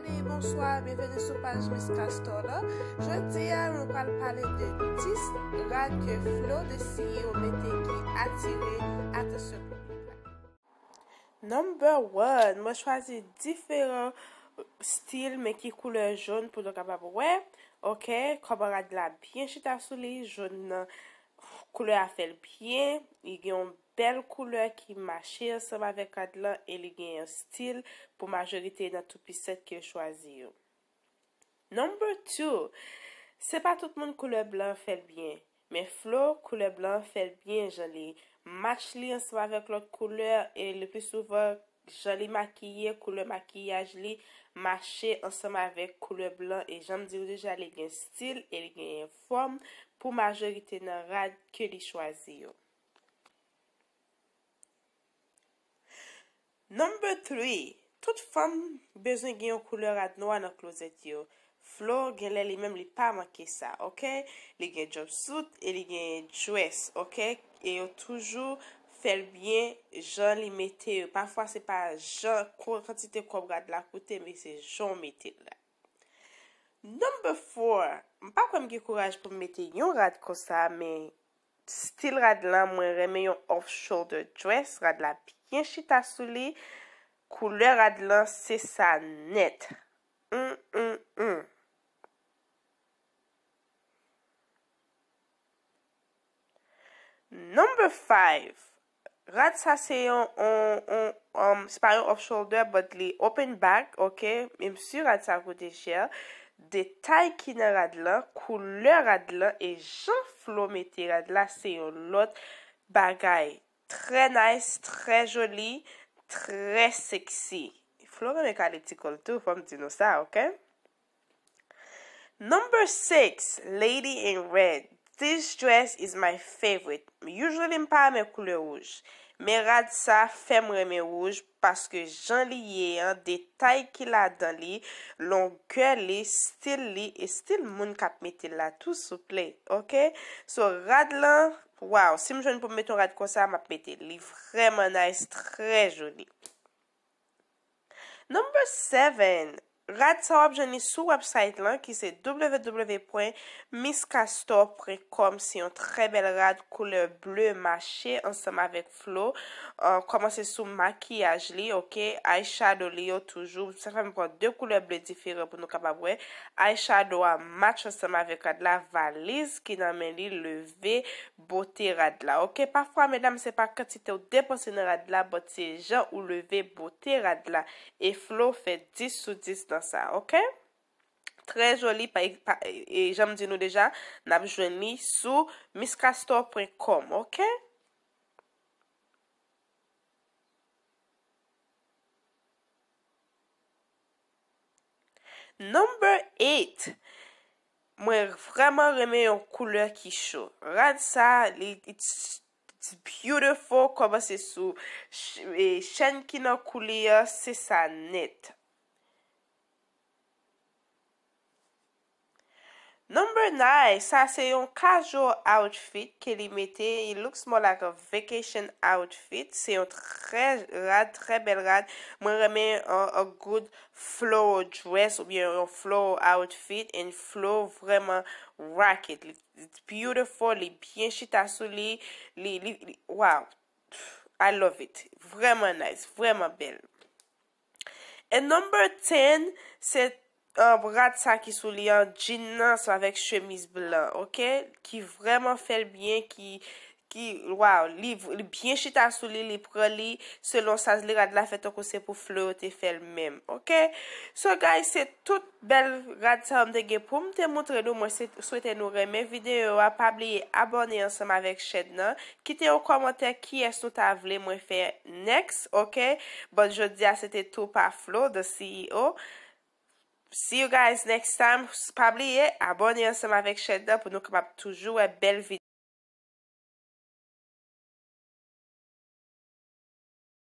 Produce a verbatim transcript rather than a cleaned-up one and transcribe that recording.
Hey, bonswa, byenveni sou paj Miss Castor la. Jodi a, nou pral pale de dis rad ke Flo de C E O mete ki atire atansyon piblik la. Number one, mwen chwazi diferan stil, men ki koulè jòn pou nou kapab wè. Ok, kòman rad la byen chita sou li, jòn nan, koulè a fè l byen, li gen yon bèl koulè ki mache ansanm avèk rad lan e li gen yon stil pou majorite nan toupisèt ke l chwazi yo. Number two, se pa tout moun koulè blan fè l byen, men Flo, koulè blan fè l byen, jan li match li ansanm avèk lòt koulè, e le pli souvan, jan li makiye, koulè makiyaj li mache ansanm avèk koulè blan, e jan m di w deja, li gen stil e li gen fòm pou majorite nan rad ke li chwazi yo. Number three, tout fanm bezwen gen yon koulè rad nwa nan klozèt yo. Flo, genlè li menm li pa manke sa, ok? Li gen jumpsuit e li gen dress, ok? E yo toujou fè l byen jan li mete yo. Pafwa se pa jan ko-, kantite kòb rad la koute, men se jan w mete l la. Number four, m pa kwè m gen kouraj pou m mete yon rad konsa, men stil rad lan, mwen renmen yon off shoulder dress. Rad la byen chita sou li. Koulè rad lan, se sa nèt. Mm, mm, mm. Number five. Rad sa se yon, yon, yon, um, se pa yon off shoulder, but li open back, ok? Menm si rad sa koute chè, detay ki nan rad lan, koulè rad lan e jan Flo mete rad la, se yon lòt bagay. Trè nice, trè joli, trè sexy. Flo renmen kale ti kò l tou, fò m di nou sa, ok? Number six, Lady in Red. This dress is my favorite. Usually, m pa renmen koulè wouj. Men rad sa fè m renmen wouj paske jan li ye an, detay ki ladan li, longè li, stil li, e stil moun k ap mete l la tou souple, ok? So, rad lan, wow, si m jwenn pou m mete yon rad konsa, m ap mete l. Li vrèman nice, trè joli. Number seven. Rad sa w ap jwenn li sou website lan ki se w w w pwen miss castor pwen com. Se yon trè bèl rad koulè ble mache ansanm avèk Flo. Uh, kòmanse sou makiyaj li, ok? Eyeshadow li yo toujou. Sa fè m pran de koulè ble diferan pou nou kapab wè. Eyeshadow a match ansanm avèk rad la. Valiz ki nan men li leve bote rad la, ok? Pafwa, medam, se pa kantite w depanse nan rad la, but se jan ou leve bote rad la. E Flo fè dis sou dis nan sa, ok? Trè joli, pa, pa, e jan m di nou deja, n ap jwenn li sou miss castor pwen com, ok? Number eight. Mwen vrèman renmen yon koulè ki cho. Rad sa, li, it's, it's beautiful. Kòmanse sou ch-, e, chèn ki nan kou li an, se sa nèt. Number nine, sa se yon casual outfit ke li mete. It looks more like a vacation outfit. Se yon trè rad, trè bèl rad. Mwen renmen a, a good floral dress oubyen yon floral outfit, and Flo vrèman rock it. It's beautiful, li byen chita sou li, li, li, li, wow. I love it. Vrèman nice, vrèman bèl. And number ten, se, uh, rad sa ki sou li an, jean nan, sa avèk chemiz blan, ok? Ki vrèman fè l byen, ki, ki, wow, li, li byen chita sou li, li pran li, selon saz li, rad la fè tankou se pou Flo yo te fè l menm, ok? So, guys, se tout bèl rad sa yo m te gen pou m te montre nou. Mwen se, swete nou renmen videyo a. Pa bliye abòne ansanm avèk chèn nan. Kite yon kòmantè kiyès nou ta vle mwen fè next, ok? But jodi a, se te tou pa Flo, the C E O. See you guys next time. Pa bliye, abòne ansanm avèk chèn nan pou nou kapab toujou wè bèl videyo.